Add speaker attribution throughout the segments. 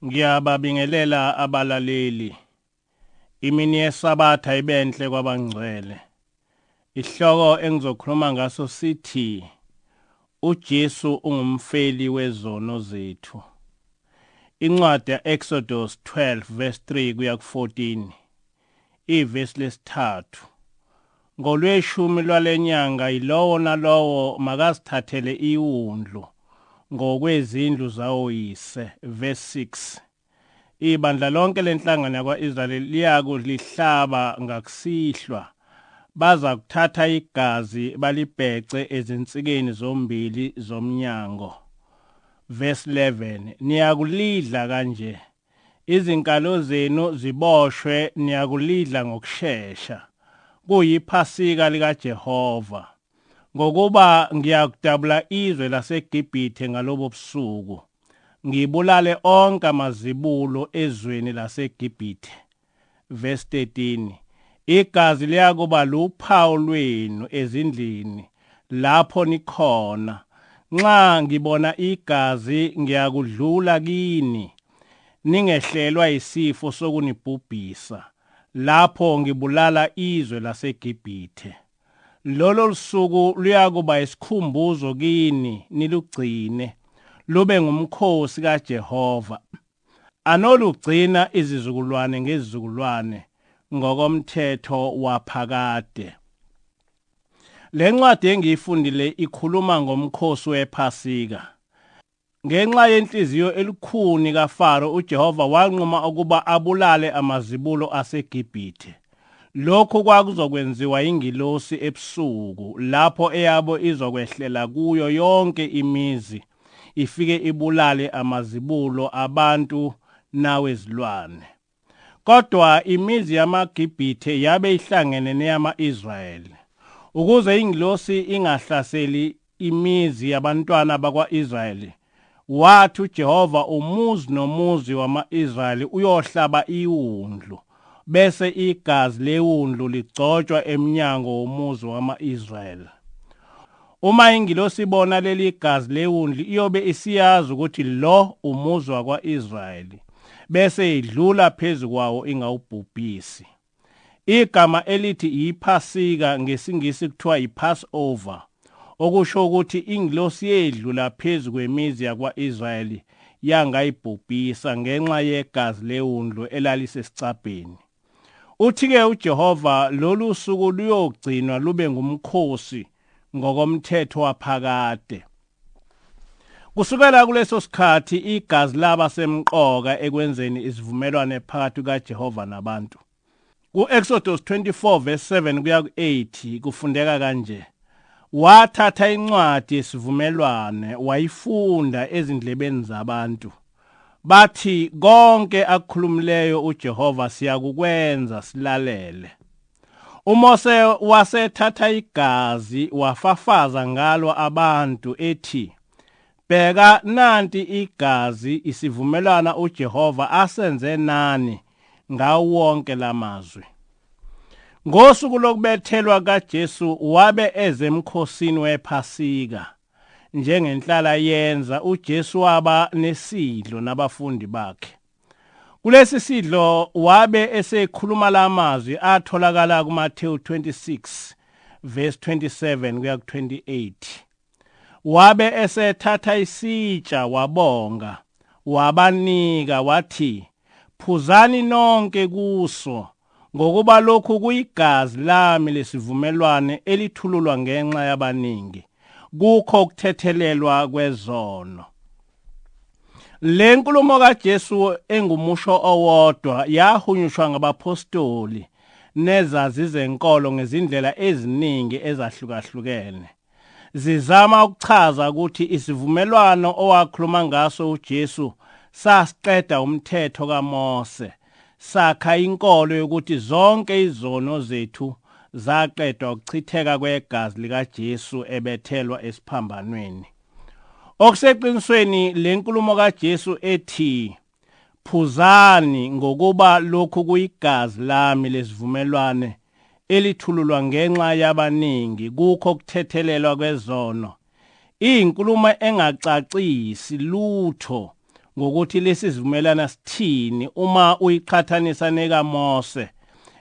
Speaker 1: Ngiyababingelela abalaleli. Imini yeSabatha ibenhle kwabangcwele. Isihloko engizokhuluma ngaso sithi uJesu ungumfeli wezono zethu. Incwadi ya-Exodus 12 verse 3 kuya ku-14. Ivesi lesithathu. Ngolweshumi lwalenyanga yilowo nalowo makazithathele iwundlu ngokwezindlu zawoyise. Verse 6. Ibandla lonke lenhlangano yakwaIsrayeli liyakulihlaba ngakusihlwa, baza kuthatha igazi balibhece ezinsikeni zombili zomnyango. Verse 11. Niyakulidla kanje, izinkalo zenu ziboshwe, niyakulidla ngokushesha. Kuyiphasika likaJehova, ngokuba ngiyakudabula izwe laseGibhithe ngalobo busuku, ngibulale onke amazibulo ezweni laseGibhithe. Verse 13. Igazi liyakuba luphawu lwenu ezindlini lapho nikhona. Nxa ngibona igazi ngiyakudlula kini, ningehlelwa isifo sokunibhubhisa lapho ngibulala izwe laseGibhithe. Lolo lusuku luyakuba isikhumbuzo kini, nilugcine lube ngumkhosi kaJehova, anolugcina izizukulwane ngezizukulwane ngokomthetho waphakade. Le ncwadi engiyifundile ikhuluma ngomkhosi wePhasika. Ngenxa yenhliziyo elukhuni kaFaro, uJehova wanquma ukuba abulale amazibulo aseGibhithe. Lokhu kwakuzokwenziwa ingilosi ebusuku, lapho eyabo izokwehlela kuyo yonke imizi, ifike ibulale amazibulo abantu nawezilwane. Kodwa imizi yamaGibhithe yabe ihlangene neyama-Israyeli. Ukuze ingilosi ingahlaseli imizi yabantwana bakwa-Israyeli, wathi uJehova umuzi nomuzi wama-Israyeli uyohlaba iwundlu, bese igazi lewundlu ligcotshwa emnyango womuzi wama-Israyeli. Uma ingilosi ibona leli gazi lewundlu, iyobe isiyazi ukuthi lo umuzi wakwa-Israyeli, bese idlula phezu kwawo ingawubhubhisi. Igama elithi iPhasika ngesiNgisi kuthiwa iPassover, okusho ukuthi ingilosi yedlula phezu kwemizi yakwa-Israyeli yangayibhubhisa ngenxa yegazi lewundlu elalisesicabheni. Uthi-ke uJehova lolu suku luyogcinwa lube ngumkhosi ngokomthetho waphakade. Kusukela kuleso sikhathi igazi laba semqoka ekwenzeni isivumelwano phakathi kukaJehova nabantu. Ku-Exodus 24 verse 7 kuya ku-8 kufundeka kanje: Wathatha incwadi yesivumelwano wayifunda ezindlebeni zabantu. Bathi konke akukhulumileyo uJehova siyakukwenza, silalele. uMose wasethatha igazi wafafaza ngalo abantu ethi, bheka nanti igazi isivumelwano uJehova asenze nani ngawo wonke lamazwi. Ngosuku lokubethelwa kaJesu wabe eze emkhosini wePhasika. Njengenhlala yenza, uJesu waba nesidlo nabafundi bakhe. Kulesi sidlo wabe esekhuluma lamazwi atholakala kuMathewu 26 verse 27 kuya ku-28. Wabe esethatha isitsha wabonga, wabanika wathi, phuzani nonke kuso, ngokuba lokhu kuyigazi lami lesivumelwano elithululwa ngenxa yabaningi, kukho ukuthethelelwa kwezono. Le nkulumo kaJesu engumusho owodwa yahunyushwa ngabapostoli nezazi zenkolo ngezindlela eziningi ezahlukahlukene, zizama ukuchaza ukuthi isivumelwano owakhuluma ngaso uJesu sasiqeda umthetho kaMose, sakha inkolo yokuthi zonke izono zethu zaqedwa ukuchitheka kwegazi likaJesu ebethelwa esiphambanweni. Okuseqinisweni le nkulumo kaJesu ethi phuzani ngokuba lokhu kuyigazi lami lesivumelwano elithululwa ngenxa yabaningi kukho ukuthethelelwa kwezono, iyinkulumo engacacisi lutho Ngokuthi lesi sivumelwano sithini uma uyiqhathanisa nekaMose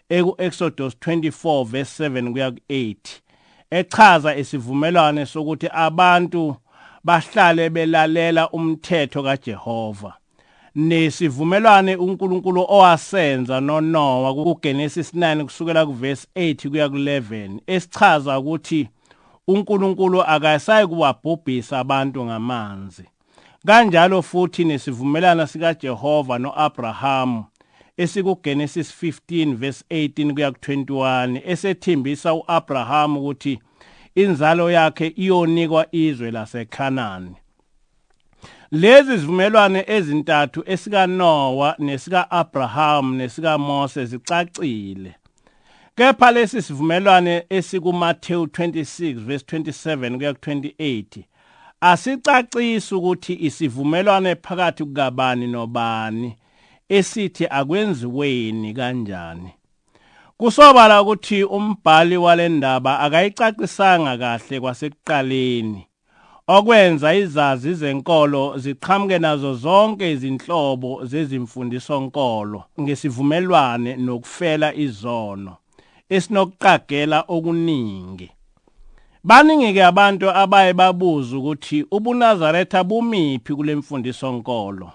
Speaker 1: eku-Exodus 24 verse 7 kuya ku-8, echaza isivumelwano sokuthi abantu bahlale belalela umthetho kaJehova, nesivumelwano uNkulunkulu owasenza noNoah kuGenesis 9 kusukela kuverse 8 kuya ku11, esichaza ukuthi uNkulunkulu akasayi kuwabhubhisa abantu ngamanzi. Kanjalo futhi nesivumelwano sikaJehova noAbraham esikuGenesis 15 verse 18 kuya ku21, esethembisa uAbraham ukuthi inzalo yakhe iyonikwa izwe laseKhanani. Lezi zivumelwano ezintathu, esikaNoah nesikaAbraham nesikaMose, zicacile. Kepha lesi sivumelwano esikuMathewu 26 verse 27 kuya ku28 asicacisi ukuthi isivumelwano phakathi kukabani nobani, esithi akwenziweni kanjani. Kusobala ukuthi umbhali walendaba akayicacisanga kahle kwasekuqaleni, okwenza izazi zenkolo ziqhamuke nazo zonke izinhlobo zezimfundiso nkolo ngesivumelwane nokufela izono esinokuqagela okuningi. Baningi ke abantu abaye babuza ukuthi ubuNazaretha bumiphi kule mfundiso nkolo.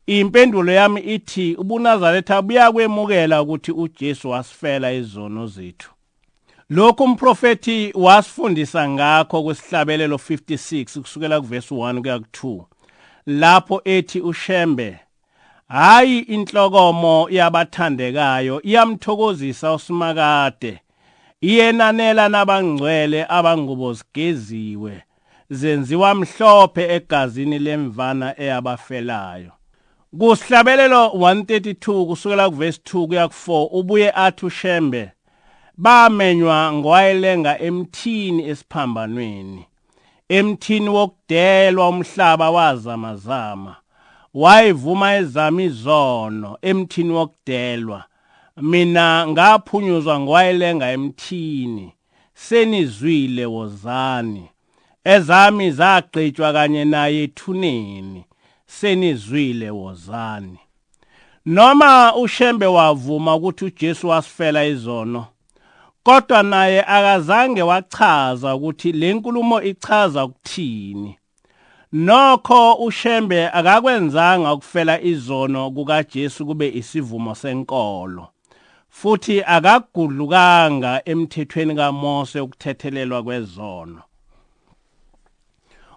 Speaker 1: Impendulo yami ithi ubuNazaretha buyakwemukela ukuthi uJesu wasifela izono zethu. Lokhu umprofethi wasifundisa ngakho kwisihlabelelo 56 kusukela kuverse 1 kuya ku2, lapho ethi uShembe, "Hayi, inhlokomo yabathandekayo iyamthokozisa uSimakade, iyenanela nabangcwele abangubo zigeziwe zenziwa mhlophe egazini lemvana eyabafelayo." Kusihlabelelo 132 kusukela kuverse 2 kuya ku4 ubuye athi uShembe, "Bamenywa ngwayelenga emthini esiphambanweni, emthini wokudelwa umhlaba wazamazama, wayivuma ezami izono emthini wokudelwa, mina ngaphunyuzwa ngwayelenga emthini, senizwile wozani, ezami zagqitshwa kanye naye ethuneni, senizwile wozani." Noma uShembe wavuma ukuthi uJesu wasifela izono, kodwa naye akazange wachaza ukuthi le nkulumo ichaza ukuthini. Nokho uShembe akakwenzanga ukufela izono kukaJesu kube isivumo senkolo, futhi akagudlukanga emthethweni kaMose ukuthethelelwa kwezono.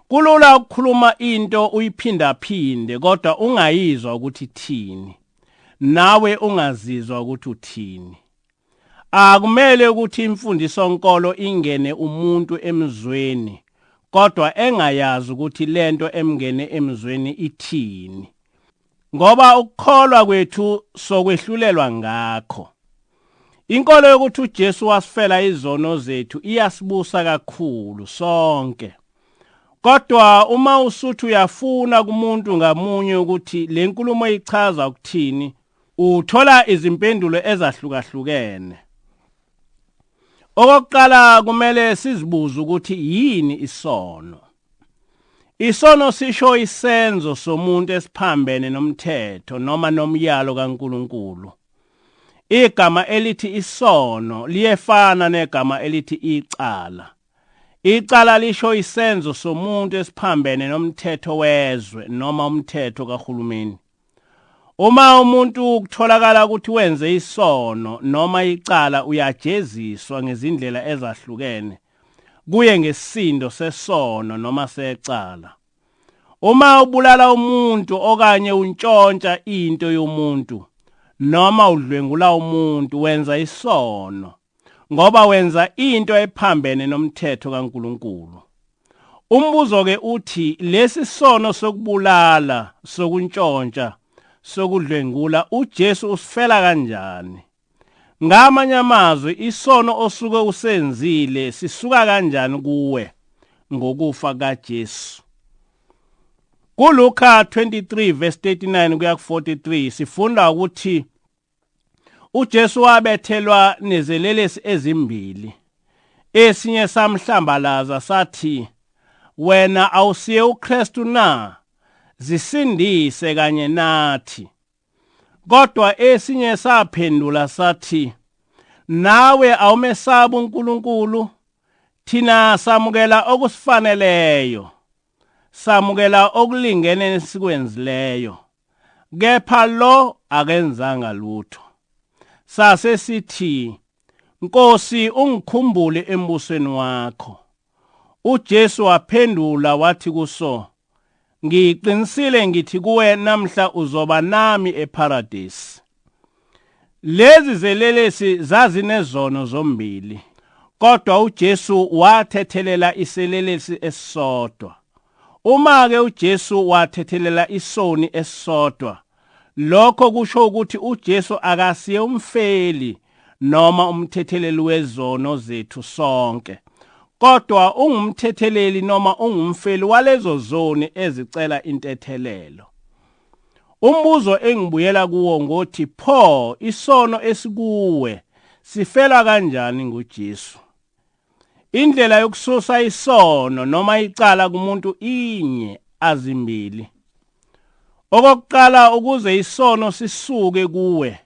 Speaker 1: Kulula ukukhuluma into uyiphindaphinde kodwa ungayizwa ukuthi thini, nawe ungazizwa ukuthi uthini. Akumele ukuthi imfundiso nkolo ingene umuntu emzweni kodwa engayazi ukuthi lento emngene emzweni ithini, ngoba ukukholwa kwethu sokwehlulelwa ngakho. Inkolo yokuthi uJesu wasifela izono zethu iyasibusa kakhulu sonke. Kodwa uma usuthi uyafuna kumuntu ngamunye ukuthi le nkulumo ichaza ukuthini, uthola izimpendulo ezahlukahlukene. Okokuqala kumele sizibuze ukuthi yini isono. Isono sisho isenzo somuntu esiphambene nomthetho noma nomyalo kaNkuluNkulu. Igama elithi isono liyefana negama elithi icala. Icala lisho isenzo somuntu esiphambene nomthetho wezwe noma umthetho kahulumeni. Uma umuntu kutholakala ukuthi wenze isono noma icala, uyajeziswa ngezindlela ezahlukene kuye ngesisindo sesono noma secala. Uma ubulala umuntu okanye untshontsha into yomuntu noma udlwengula umuntu, wenza isono ngoba wenza into ephambene nomthetho kaNkuluNkulu. Umbuzo ke uthi lesi sono sokubulala, sokuntshontsha, sokudlwengula uJesu usifela kanjani? Ngamanye amazwi, isono osuke usenzile sisuka kanjani kuwe ngokufa kaJesu? KuLuka 23 verse 39 kuya ku43 sifunda ukuthi uJesu wabethelwa nezelelesi ezimbili. Esinye samhlambalaza sathi, "Wena awusiye uKristu na? Zisindise kanye nathi. Kodwa esinye saphendula sathi, nawe awumesabi uNkulunkulu? Thina samukela okusifaneleyo, samukela okulingene nesikwenzileyo, kepha lo akenzanga lutho. Sase sithi, Nkosi, ungikhumbule embusweni wakho. uJesu waphendula wathi kuso, ngiqinisile ngithi kuwe, namhla uzoba nami eParadise. Lezi zelelesi zazinezono zombili, kodwa uJesu wathethelela iselelesi esisodwa. Uma ke uJesu wathethelela isoni esisodwa, lokho kusho ukuthi uJesu akasiye umfeli noma umthetheleli wezono zethu sonke, kodwa ungumthetheleli noma ungumfeli walezo zoni ezicela intethelelo. Umbuzo engibuyela kuwo ngothi, pho isono esikuwe sifelwa kanjani nguJesu? Indlela yokususa isono noma icala kumuntu inye, azimbili. Okokuqala, ukuze isono sisuke kuwe,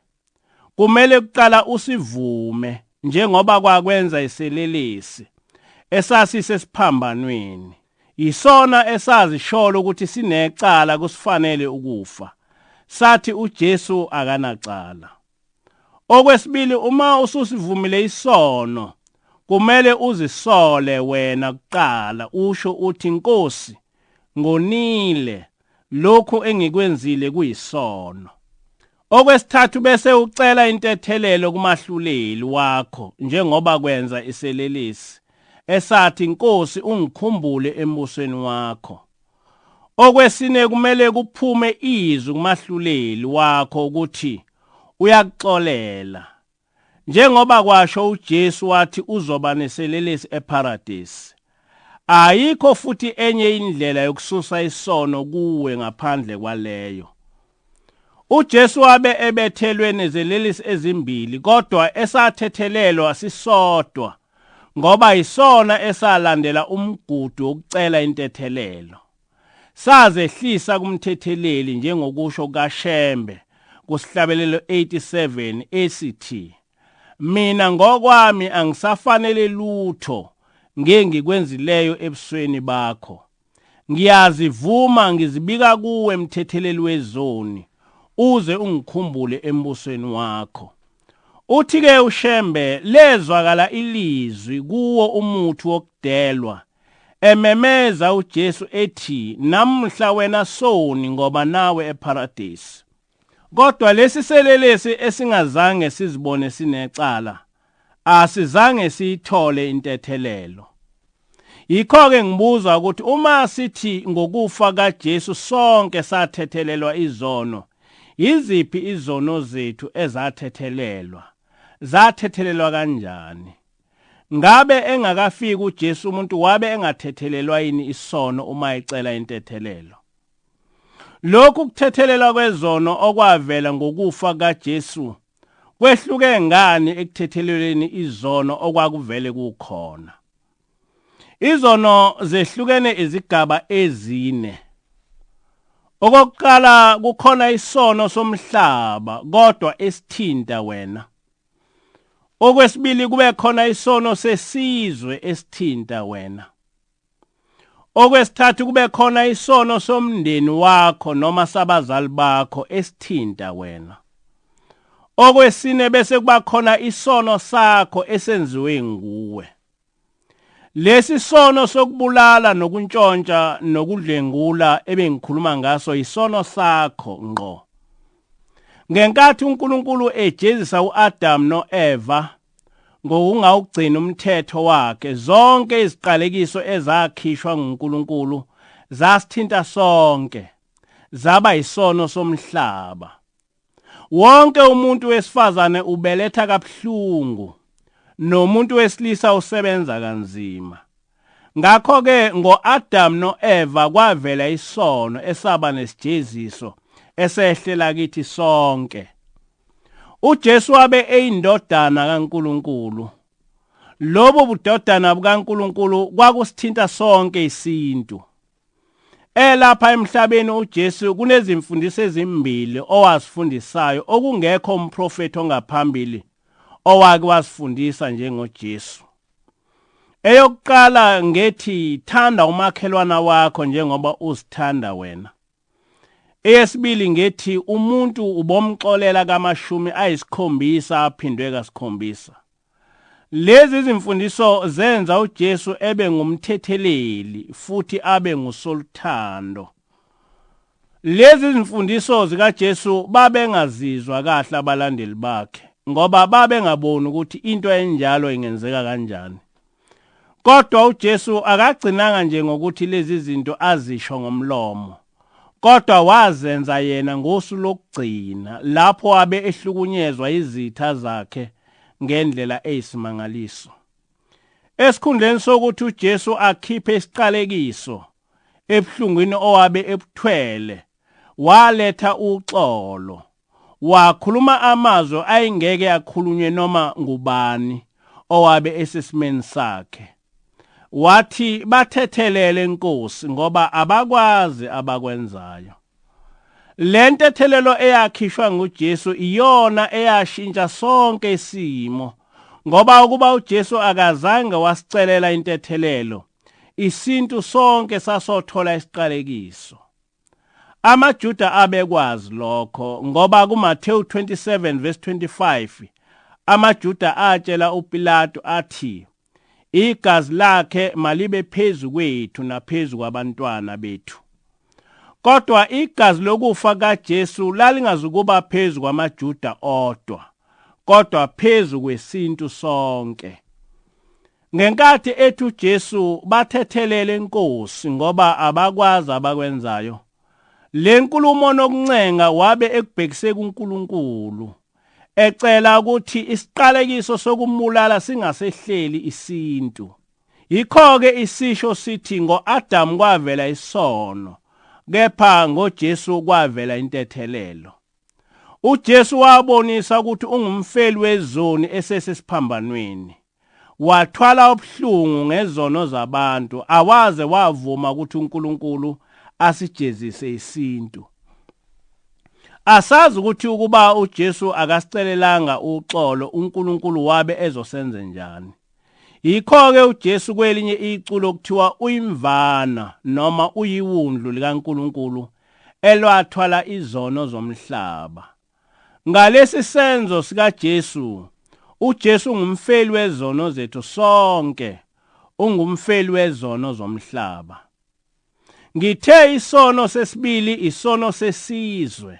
Speaker 1: kumele kuqala usivume, njengoba kwakwenza iselelesi esasisesiphambanweni. Isona esazisholo ukuthi sinecala, kusifanele ukufa, sathi uJesu akanacala. Okwesibili, uma ususivumile isono, kumele uzisole wena kuqala, usho uthi, Nkosi, ngonile, lokhu engikwenzile kuyisono. Okwesithathu, bese ucela intethelelo kumahluleli wakho, njengoba kwenza iselelesi esathi, Nkosi, ungikhumbule embusweni wakho. Okwesine, kumele kuphume izwi kumahluleli wakho ukuthi uyakuxolela, njengoba kwasho uJesu wathi uzoba neselelesi eParadise. Ayikho futhi enye indlela yokususa isono kuwe ngaphandle kwaleyo. uJesu wabe ebethelwe nezelelesi ezimbili, kodwa esathethelelwa sisodwa, ngoba isona esalandela umgudu wokucela intethelelo. Sazehlisa kumthetheleli, njengokusho kaShembe kusihlabelelo 87 esithi, mina ngokwami angisafanele lutho ngengikwenzileyo ebusweni bakho. Ngiyazivuma, ngizibika kuwe, mthetheleli wezoni, uze ungikhumbule embusweni wakho. Uthi ke uShembe, lezwakala ilizwi kuwo umuthi wokudelwa, ememeza uJesu ethi, namhla wena soni ngoba nawe eParadise. Kodwa lesi selelesi esingazange sizibone sinecala, asizange siyithole intethelelo. Yikho ke ngibuza ukuthi, uma sithi ngokufa kaJesu sonke sathethelelwa izono, yiziphi izono zethu ezathethelelwa? Zathethelelwa kanjani? Ngabe engakafiki uJesu umuntu wabe engathethelelwa yini isono uma ecela intethelelo? Lokhu kuthethelelwa kwezono okwavela ngokufa kaJesu kwehluke ngani ekuthethelelweni izono okwakuvele kukhona? Izono zehlukene izigaba ezine. Okokuqala, kukhona isono somhlaba kodwa esithinta wena. Okwesibili, kube khona isono sesizwe esithinta wena. Okwesithathu, kube khona isono somndeni wakho noma sabazali bakho esithinta wena. Okwesine, bese kuba khona isono sakho esenziwe nguwe. Lesi sono sokubulala nokuntshontsha nokudlengula ebengikhuluma ngaso isono sakho ngqo. Ngenkathi uNkulunkulu ejezisa uAdam noEva ngokungawugcina umthetho wakhe, zonke iziqalekiso ezakhishwa nguNkulunkulu zasithinta sonke, zaba isono somhlaba. Wonke umuntu wesifazane ubeletha kabuhlungu, nomuntu wesilisa usebenza kanzima. Ngakho ke ngoAdam noEva kwavela isono esaba nesijeziso esehlela kithi sonke. uJesu wabe eyindodana kaNkuluNkulu. Lobo budodana bukaNkuluNkulu kwakusithinta sonke isintu. Elapha emhlabeni uJesu kunezimfundiso ezimbili owazifundisayo okungekho umprofeti ongaphambili owake wasifundisa njengoJesu. Eyokuqala ngethi thanda umakhelwana wakho njengoba uzithanda wena. Eyesibili ngethi umuntu ubomxolela kamashumi ayisikhombisa aphindwe kasikhombisa. Lezi izimfundiso zenza uJesu ebe ngumthetheleli futhi abe ngusoluthando. Lezi izimfundiso zikaJesu babengazizwa kahle abalandeli bakhe ngoba babengaboni ukuthi into enjalo ingenzeka kanjani. Kodwa uJesu akagcinanga nje ngokuthi lezi zinto azisho ngomlomo, kodwa wazenza yena ngosu lokugcina lapho abe ehlukunyezwa izitha zakhe ngendlela eyisimangaliso. Esikhundleni sokuthi uJesu akhiphe isiqalekiso ebuhlungwini owabe ebuthwele, waletha uxolo. Wakhuluma amazwi ayengeke akhulunywe noma ngubani owabe esesimeni sakhe. Wathi bathethelele Nkosi ngoba abakwazi abakwenzayo. Le ntethelelo eyakhishwa nguJesu iyona eyashintsha sonke isimo, ngoba ukuba uJesu akazange wasicelela intethelelo, isintu sonke sasothola isiqalekiso. AmaJuda abekwazi lokho ngoba kuMathewu 27 verse 25 amaJuda atshela uPilato athi igazi lakhe malibe phezu kwethu naphezu kwabantwana bethu. Kodwa igazi lokufa kaJesu lalingazukuba phezu kwamaJuda odwa, kodwa phezu kwesintu sonke. Ngenkathi ethi uJesu bathethelele Nkosi ngoba abakwazi abakwenzayo, le nkulumo nokuncenga wabe ekubhekise kuNkulunkulu, ecela ukuthi isiqalekiso sokumbulala singasehleli isintu. Yikho-ke isisho sithi ngo-Adamu kwavela isono, kepha ngoJesu kwavela intethelelo. uJesu wabonisa ukuthi ungumfeli wezoni esesesiphambanweni. Wathwala ubuhlungu ngezono zabantu, awaze wavuma ukuthi uNkulunkulu asijezise isintu. Asazi ukuthi ukuba uJesu akasicelelanga uxolo, uNkulunkulu wabe ezosenze njani. Yikho-ke uJesu kwelinye iculo kuthiwa uyimvana noma uyiwundlu likaNkulunkulu elwathwala izono zomhlaba. Ngalesi senzo sikaJesu, uJesu ungumfeli wezono zethu sonke, ungumfeli wezono zomhlaba. Ngithe isono sesibili isono sesizwe.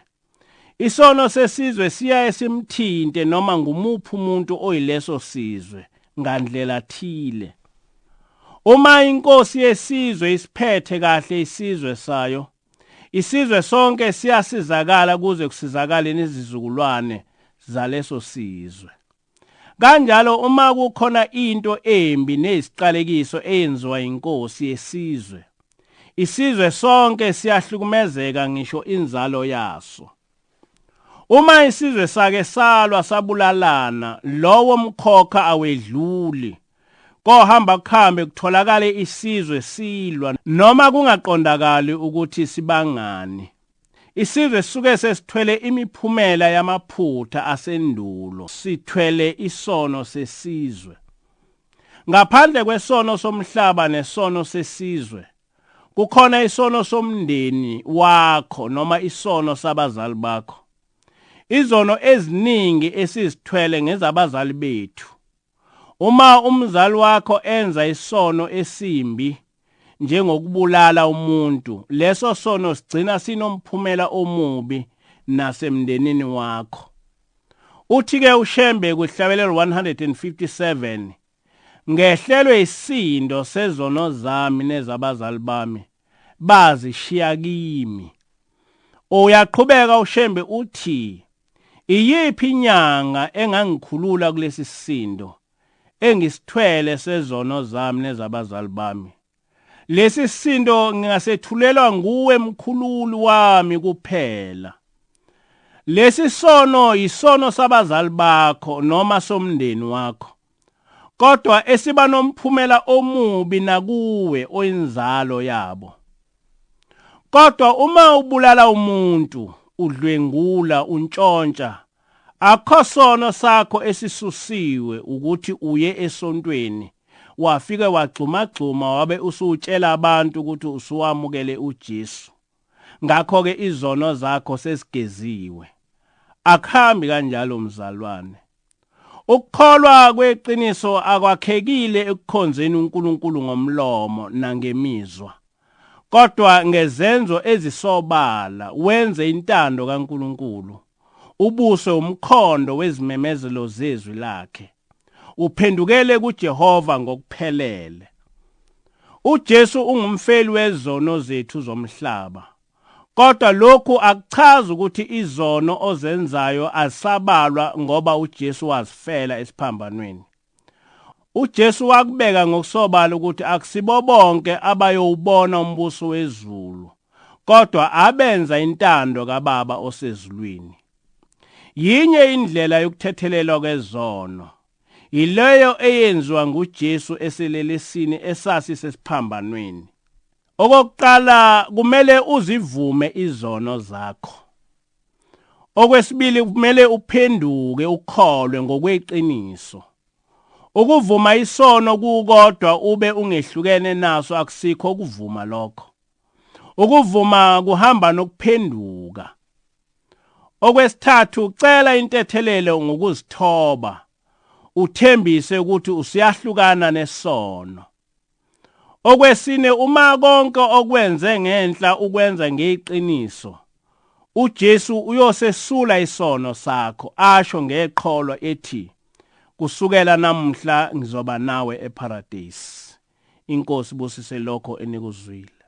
Speaker 1: Isono sesizwe siyaye simthinte noma ngumuphi umuntu oyileso sizwe ngandlela thile. Uma inkosi yesizwe isiphethe kahle isizwe sayo, isizwe sonke siyasizakala kuze kusizakale nezizukulwane zaleso sizwe. Kanjalo uma kukhona into embi neziqalekiso eyenziwa inkosi yesizwe, isizwe sonke siyahlukumezeka ngisho inzalo yaso. Uma isizwe sake salwa sabulalana, lowo mkhokha awedluli. Kohamba kuhambe kutholakale isizwe silwa noma kungaqondakali ukuthi sibangani. Isizwe sisuke sesithwele imiphumela yamaphutha asendulo, sithwele isono sesizwe. Ngaphandle kwesono somhlaba nesono sesizwe, kukhona isono somndeni wakho noma isono sabazali bakho. Izono eziningi esizithwele ngezabazali bethu. Uma umzali wakho enza isono esimbi njengokubulala umuntu, leso sono sigcina sinomphumela omubi nasemndenini wakho. Uthi-ke uShembe kuhlabelelo 157, ngehlelwe isindo sezono zami nezabazali bami, bazishiya kimi. Uyaqhubeka uShembe uthi, iyiphi inyanga engangikhulula kulesi sindo engisithwele sezono zami nezabazali bami? Lesi sindo ngingasethulelwa nguwe mkhululi wami kuphela. Lesi sono isono sabazali bakho noma somndeni wakho, kodwa esiba nomphumela omubi nakuwe oyinzalo yabo. Kodwa uma ubulala umuntu, udlwengula, untshontsha, akho sono sakho esisusiwe ukuthi uye esontweni wafike wagxumagxuma wabe usutshela abantu ukuthi usuwamukele uJesu. Ngakho ke izono zakho sesigeziwe. Akuhambi kanjalo mzalwane. Ukukholwa kweqiniso akwakhekile ekukhonzeni uNkulunkulu ngomlomo nangemizwa, kodwa ngezenzo ezisobala wenze intando kaNkulunkulu, ubuse umkhondo wezimemezelo zezwi lakhe, uphendukele kuJehova ngokuphelele. uJesu ungumfeli wezono zethu zomhlaba. Kodwa lokhu akuchazi ukuthi izono ozenzayo azisabalwa ngoba uJesu wazifela esiphambanweni. uJesu wakubeka ngokusobala ukuthi akusibo bonke abayowubona umbuso wezulu, kodwa abenza intando kaBaba osezulwini. Yinye indlela yokuthethelelwa kwezono, yileyo eyenziwa nguJesu eselelesini esasi sesiphambanweni. Okokuqala kumele uzivume izono zakho. Okwesibili kumele uphenduke ukholwe ngokweqiniso. Ukuvuma isono kukodwa ube ungehlukene naso akusikho ukuvuma lokho. Ukuvuma kuhamba nokuphenduka. Okwesithathu cela intethelelo ngokuzithoba. Uthembise ukuthi usiyahlukana nesono. Okwesine uma konke okwenze ngenhla ukwenza ngeqiniso, uJesu uyosesula isono sakho, asho ngeqholo ethi kusukela namuhla ngizoba nawe eParadise. Inkosi busise lokho enikuzwile.